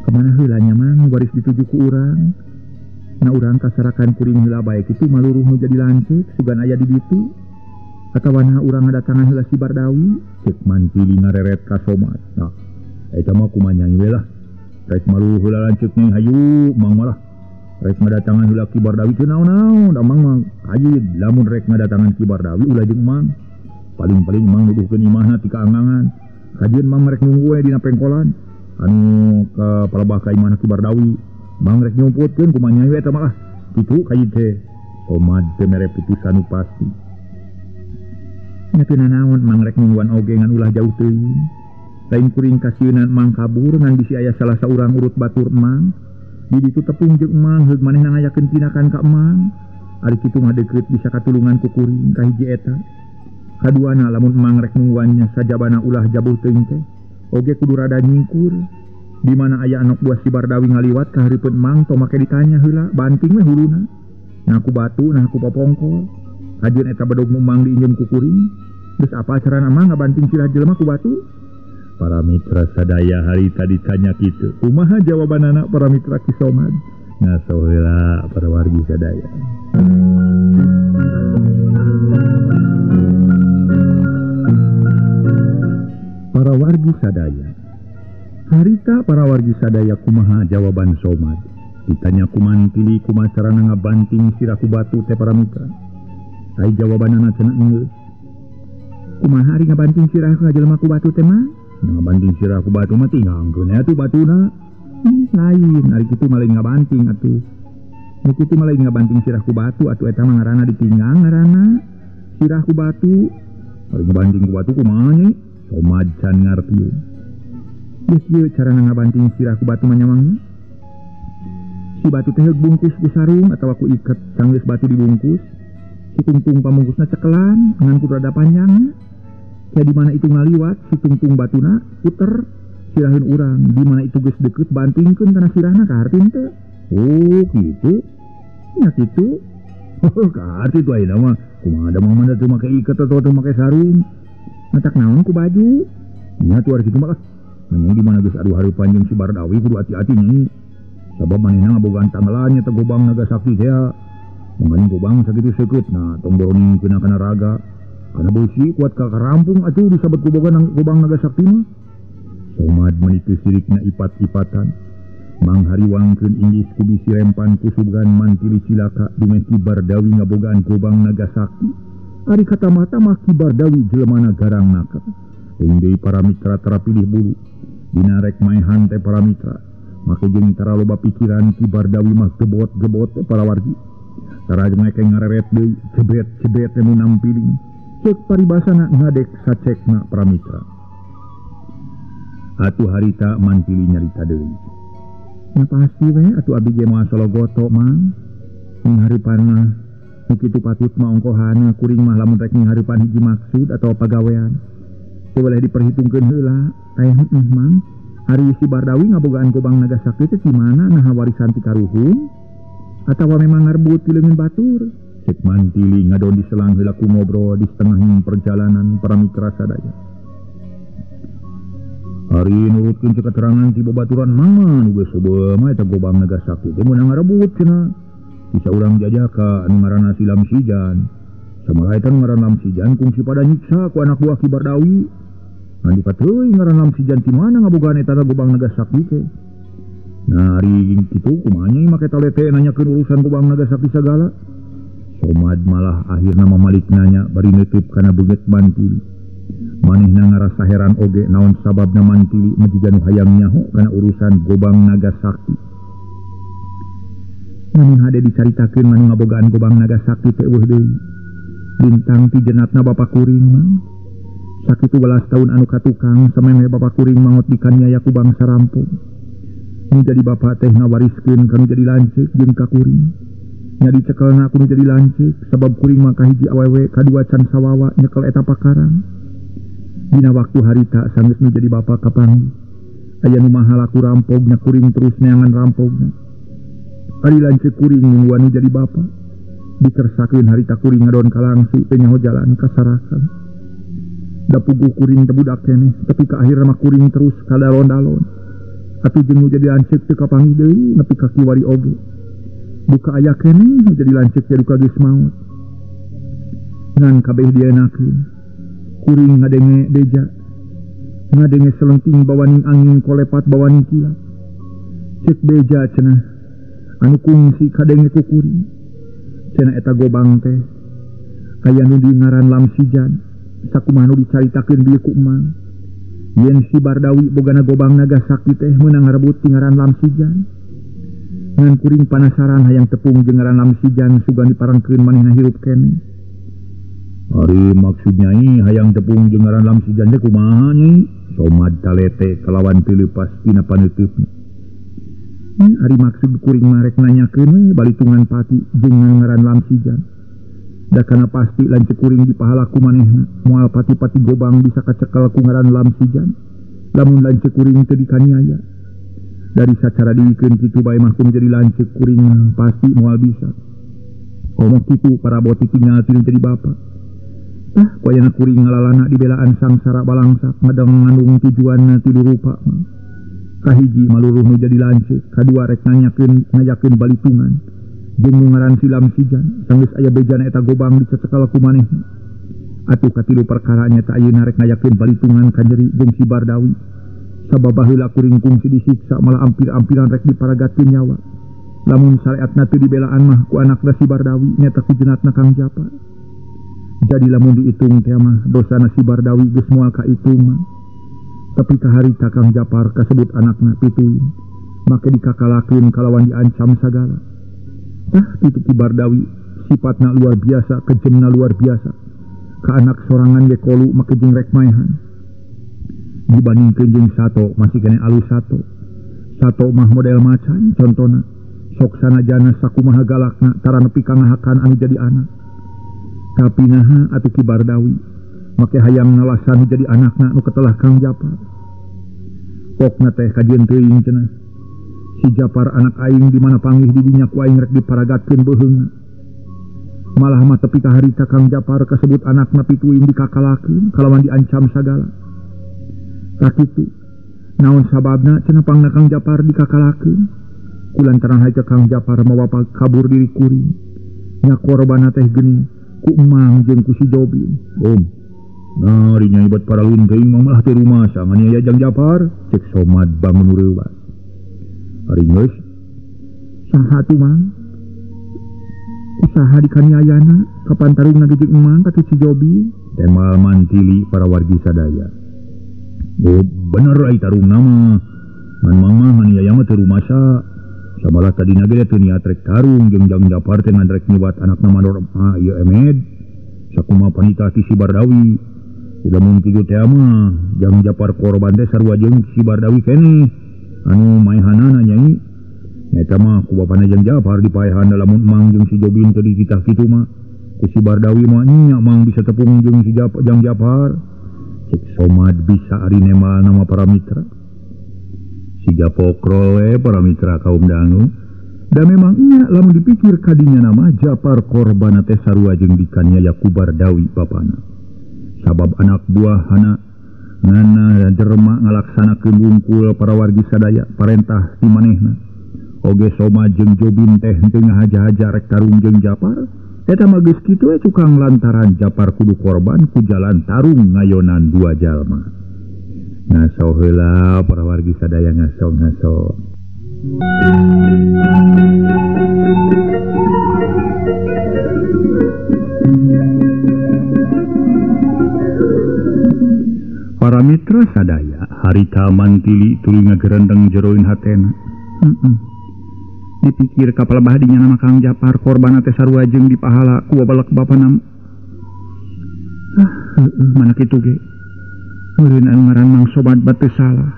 Kamana heula nya mang baris dituju ku urang? Na urang kasarakan kuring heula bae kitu maluruh nu jadi lanceuk sugan aya di ditu. Atawa na urang ngadatangan heula si Bardawi? Ceuk Mantili ngareret ka Somad. Nah, eta mah kumaha nyanyi we lah. Rek maluruh heula lanceuk nya hayu mang malah. Rek ngadatangan heula Ki Bardawi teu naon-naon, da mang mah kajid lamun rek ngadatangan Ki Bardawi ulah jeung mang. Paling-paling mang nuduhkeun imahna ti kaangangan. Kajieun mang rek nunggu we dina pengkolan anu ka palebah ka imahna Ki Bardawi. Mang rek nyumputkeun kumaha nya we eta mah lah. Kitu kajid teh. Somad teu mere putusan nu pasti. Nya teu nanaon mang rek nungguan oge ngan ulah jauh teuing. Lain kuring kasieunan mang kabur ngan bisi aya salah saurang urut batur mang. Di ditu tepung jeung emang heug manehna ngayakeun tinakan ka emang. Ari kitu mah deukeut bisa katulungan ku kuring ka hiji eta. Kaduana lamun emang rek nungguannya sajabana ulah jabuh teuing teh oge kudu rada nyingkur. Di mana aya anak buah si Bardawi ngaliwat ka hareupeun emang tong make ditanya heula banting we huluna. Nah ku batu nah ku popongkol. Kajeun eta bedog nu emang diinjeum ku kuring. Geus apa carana emang ngabanting sirah jelema ku batu? Para mitra sadaya hari tadi tanya kitu. Kumaha jawabanana para mitra Ki Somad? Ngaso heula para wargi sadaya. Para wargi sadaya. Harita para wargi sadaya kumaha jawaban Somad? Ditanya ku Mantili kumaha carana ngabanting sirah ku batu teh para mitra. Ai jawabanana cenah geus. Kumaha ari ngabanting sirah ka jelema ku batu teh mah? Ngabanting sirah ku batu mah tinggangkeun atuh batuna. Lain ari kitu mah lain ngabanting atuh. Nu kitu mah lain ngabanting sirah ku batu atuh eta mah ngaranna ditinggang ngaranna. Sirah ku batu. Ari ngabanting ku batu kumaha nya? Somad can ngartieun. Geus kieu carana ngabanting sirah ku batu mah nyamangna. Si batu teh bungkus ku sarung atawa ku iket, sanggeus batu dibungkus. Si tungtung pamungkusna cekelan ngan kudu rada panjang. Ya di mana itu ngaliwat si tungtung batuna puter siraheun urang, di mana itu geus deukeut bantingkeun kana sirahna kaharti teh. Oh kitu. Nya kitu. Oh kaharti tuh ayeuna mah kumaha da mah teu make iket atawa teu make sarung. Matak naon ku baju. Nya tuh ari kitu mah. Nya di mana geus aduh hareupan jeung si Bardawi kudu hati-hati nya. Sabab manehna ngabogaan tanggalan nya teh gobang naga sakti teh. Mangkaning gobang sakitu seukeut nah tong boroni kena kana raga. Karena beusi kuat ka karampung atuh disabet ku gobang naga sakti mah. Somad meuni teu sirikna ipat-ipatan. Manghariwangkeun inggis ku bisi rempan ku sugan mantili cilaka dumeh Ki Bardawi ngabogaan gobang naga sakti. Ari kata mata mah Ki Bardawi jelemana garang naka. Deung deui para mitra tara pilih bulu. Dina rek maehan teh para mitra. Make jeung tara loba pikiran Ki Bardawi mah gebot-gebot teh para wargi. Tara meke ngareret deui jebret-jebret teh nu nampiling. Cek paribasana ngadek sacekna pramitra. Atuh harita mantili nyarita deui. Nya pasti we atuh abi ge moal sologoto mang. Minghareupan mah nu kitu patut mah ongkohana kuring mah lamun rek minghareupan hiji maksud atawa pagawean. Teu boleh diperhitungkeun heula. Aya heueuh mang. Ari si Bardawi ngabogaan gobang naga sakti teh di mana naha warisan ti karuhun atawa memang ngarebut ti leungeun batur. Cek mantili ngadon diselang heula ku ngobrol di setengah perjalanan para mitra sadaya. Ari nurutkeun cek keterangan ti babaturan mama nu geus sobeum mah eta gobang naga sakti teh meunang ngarebut cenah. Bisa urang jajaka anu ngaranna si Lamsijan. Samalah eta nu ngaran Lamsijan kungsi pada nyiksa ku anak buah Ki Bardawi. Ngan dipateuy ngaran Lamsijan ti mana ngabogaan eta gobang naga sakti teh. Nah ari kitu kumaha nya make talete nanyakeun urusan gobang naga sakti sagala. Somad malah akhirna mamalik nanya bari neutup kana beungeut mantili. Manehna ngarasa heran oge naon sababna mantili majiga nu hayang nyaho kana urusan gobang naga sakti. Ngan hade dicaritakeun manu ngabogaan gobang naga sakti teh eueuh deui. Bintang ti jenatna bapa kuring mah. Sakitu belas tahun anu katukang samemeh bapa kuring mangot dikaniaya ku bangsa rampung. Nu jadi bapa teh ngawariskeun ka nu jadi lanceuk jeung ka kuring. Nya dicekelna ku nu jadi lanceuk sabab kuring mah kahiji awewe kadua can sawawa nyekel eta pakarang. Dina waktu harita sanggeus nu jadi bapa kapanggih. Aya nu maha laku rampogna kuring terus neangan rampogna. Ari lanceuk kuring nungguan nu jadi bapa. Dikersakeun harita kuring ngadon kalangsu teu nyaho jalan kasarakan. Da puguh kuring teh budak keneh tapi ka akhirna mah kuring terus kadalon-dalon. Atuh jeung nu jadi lanceuk teu kapanggih deui nepi ka kiwari oge. Duka aya keneh nu jadi lanceuk teh duka geus maot. Ngan kabeh dienakeun. Kuring ngadenge beja. Ngadenge selenting bawaning angin kolepat bawaning kilat. Cek beja cenah anu kungsi kadenge ku kuring. Cenah eta gobang teh aya nu di ngaran Lamsijan. Sakumaha nu dicaritakeun bieu ku emang. Yen si Bardawi bogana gobang naga sakti teh meunang ngarebut ti ngaran Lamsijan. Ngan kuring panasaran hayang tepung jeung ngaran Lamsijan sugan diparengkeun manehna hirup keneh. Ari maksud nyai hayang tepung jeung ngaran Lamsijan teh kumaha nyai? Somad talete kalawan teu leupas tina paneuteup. Ari maksud kuring mah rek nanyakeun we balitungan pati jeung ngaran Lamsijan. Da kana pasti lanceuk kuring dipahala ku manehna moal pati-pati gobang bisa kacekel ku ngaran Lamsijan. Lamun lanceuk kuring teu dikaniaya. Dari sacara diwikeun kitu bae mah kudu jadi lanceuk kuring pasti moal bisa. Komo kitu parabot tinggal ti jadi bapa. Tah ku ayana kuring ngalalana dibelaan sangsara balangsak ngadang ngandung tujuanna ti rupa. Kahiji maluruh nu jadi lanceuk, kadua rek nanyakeun ngajakeun balitungan. Jeung nu ngaran si Lamsijan sanggeus aya bejana eta gobang dicecekel ku manehna. Atuh katilu perkara nya ta ayeuna rek ngajakeun balitungan ka nyeri jeung si Bardawi. Sabab baheula kuring kungsi disiksa malah ampir-ampiran rek diparagatkeun nyawa. Lamun syariatna teu dibelaan mah ku anakna si Bardawi nyata ku jenatna Kang Japar. Jadi lamun diitung teh mah dosana si Bardawi geus moal kaitung mah. Tapi kaharita Kang Japar kasebut anakna pituin make dikakalakeun kalawan diancam sagala. Tah kitu Ki Bardawi sifatna luar biasa, kejemna luar biasa. Ka anak sorangan ge kolu make jeung rek maehan. Dibandingkeun jeung Sato masih keneh alus Sato. Sato mah model macan contona. Sok sanajana sakumaha galakna tara nepi ka ngahakan anu jadi anak. Tapi naha atuh Ki Bardawi make hayang ngalasan jadi anakna nu ketelah Kang Japar. Pokna teh kajian teuing cenah. Si Japar anak aing di mana panggih di dinya ku aing rek diparagatkeun beuheungna. Malah mah tepi ka harita Kang Japar kasebut anakna pituin dikakalakeun kalawan diancam sagala. Sakitu naon sababna cenah pangna Kang Japar dikakalakeun? Kulantaran harita Kang Japar mawa kabur diri kuring. Nya korbanna teh geuning ku emang jeung ku si Jobin. Om. Nah, ari nya ibat paralun teuing mah malah teu rumasa ngan aya Jang Japar, cek Somad bangun reuwas. Ari geus saha tuh mang? Usaha dikaniayana kapan tarungna jeung emang katu si Jobi? Temal mantili para wargi sadaya. Oh, bener ai tarungna mah. Ngan mang mah nganiaya mah teu rumasa. Samalah tadina ge teu niat rek tarung jeung Jang Japar teh ngan rek nyubat anakna mandor mah ieu Emed. Sakumaha panita ti si Bardawi. Tidak mungkin kitu teh mah Jang Japar korban teh sarua jeung si Bardawi keneh. Anu maehanana nyai. Eta mah ku bapana Jang Japar dipaehan lamun mang jeung si Jobin teu dititah kitu mah. Ku si Bardawi mah nya mang bisa tepung jeung si Jang Japar. Cek Somad bisa ari nemal nama para mitra. Siga pokrol we para mitra kaum dangu. Da memang nya lamun dipikir kadinya nama Japar korban teh sarua jeung dikaniaya ku Bardawi bapana. Sabab anak buahana ngana jerma ngalaksanakeun wungkul para wargi sadaya parentah ti manehna. Oge Soma jeung Jobin teh henteu ngahaja-haja rek tarung jeung Japar. Eta mah geus kitu we cukang lantaran Japar kudu korban ku jalan tarung ngayonan dua jalma. Ngaso heula para wargi sadaya ngaso-ngaso. Para mitra sadaya harita mantili tuluy ngagerendeng jeroin hatena. Dipikir kapal bahadinya nama Kang Japar korban teh sarua jeung dipahala ku babalak bapana. Mana kitu ge. Meureun anu ngaran Mang Somad batu salah.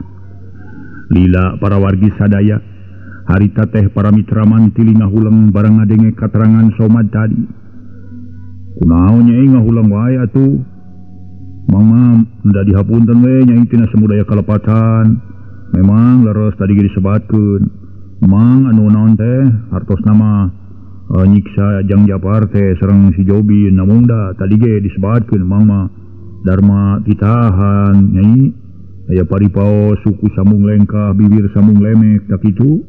Lila para wargi sadaya harita teh para mitra mantili ngahuleng bareng ngadenge katerangan Somad tadi. Kunaon nyai ngahuleng wae atuh. Mama nda dihapunten we nyai tina semudaya kalepatan. Memang leres tadi ge disebatkeun. Mang anu naon teh hartosna mah nyiksa Jang Japar teh sareng si Jobin namun da tadi ge disebatkeun mang mah Dharma titahan nyai aya paripaos suku sambung lengkah bibir sambung lemek tak kitu.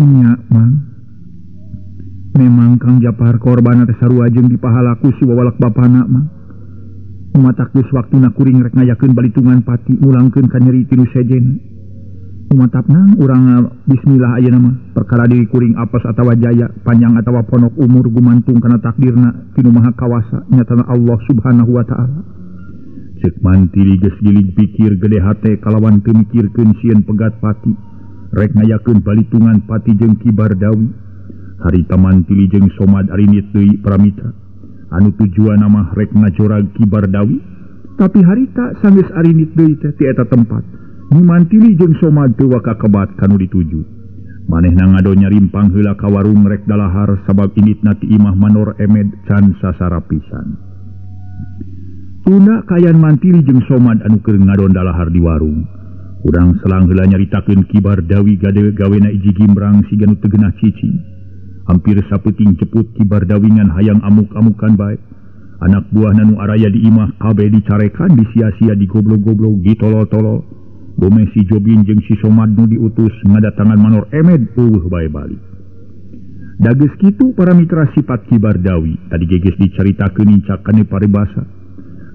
Nya mang memang Kang Japar korban teh sarua jeung dipahalaku si wawalak bapana mah. Matak geus waktuna kuring rek ngayakeun balitungan pati mulangkeun ka nyeri ti nu sejen. Umatapna urang bismillah ayeuna mah perkara diri kuring apes atawa jaya panjang atawa ponok umur gumantung kana takdirna ti nu Maha Kawasa nyatana Allah Subhanahu wa taala. Ceuk mantili geus gilig pikir gede hate kalawan teu mikirkeun sieun pegat pati rek ngayakeun balitungan pati jeung Ki Bardawi. Harita mantili jeung Somad arinit deui pramitra anu tujuanna mah rek ngajorag Ki Bardawi, tapi harita sanggeus arinit deui teh ti eta tempat. Mantili jeung Somad teu waka kebat kanu dituju. Manehna ngado nyarimpang heula ka warung rek dalahar sabab initna ti imah Manor Emed can sasara pisan. Tuna kayan Mantili jeung Somad anu keur ngadon dalahar di warung. Urang selang heula nyaritakeun Ki Bardawi gade gawena iji gimbrang siga nu teu geunah cicing. Hampir sapeuting ceput Ki Bardawi ngan hayang amuk-amukan bae. Anak buahna nu araya di imah kabeh dicarekan disia-sia digoblog-goblog ditolol-tolol. Bome si Jobin jeung si Somad nu diutus ngadatangan Manor Emed eueuh bae balik. Da geus kitu para mitra sifat Ki Bardawi tadi geus dicaritakeun nincak kana paribasa.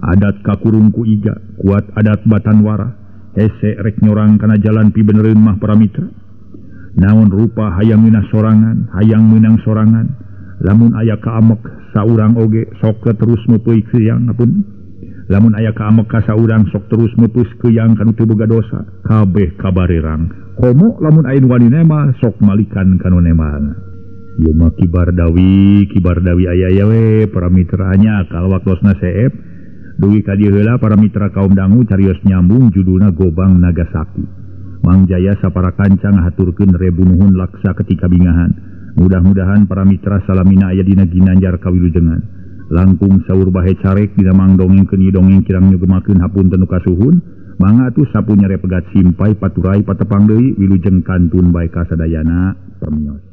Adat kakurung ku iga, kuat adat batanwara, hese rek nyorang kana jalan pibenereun mah para mitra. Naon rupa hayang meunang sorangan, hayang meunang sorangan. Lamun aya kaamek saurang oge sok terus meupeui kriang apun. Lamun aya kaamek ka saurang sok terus meupeus keuyang kanu teu boga dosa, kabeh kabarerang. Komo lamun aya nu wani nema sok malikan kanu nemana. Ieu mah kibar dawi aya we para mitranya akal waktosna seep. Dugi ka dieu heula para mitra kaum dangu carios nyambung judulna Gobang Nagasaki. Mang Jaya sapara kanca ngahaturkeun rebu nuhun laksa ketika bingahan. Mudah-mudahan para mitra salamina aya dina ginanjar kawilujengan. Langkung saur bahe carek dina mang dongengkeun ieu dongeng kirang nyugemakeun hapunten nu kasuhun. Mangga atuh sapu nyere pegat simpai paturai patepang deui wilujeng kantun bae kasadayana permios.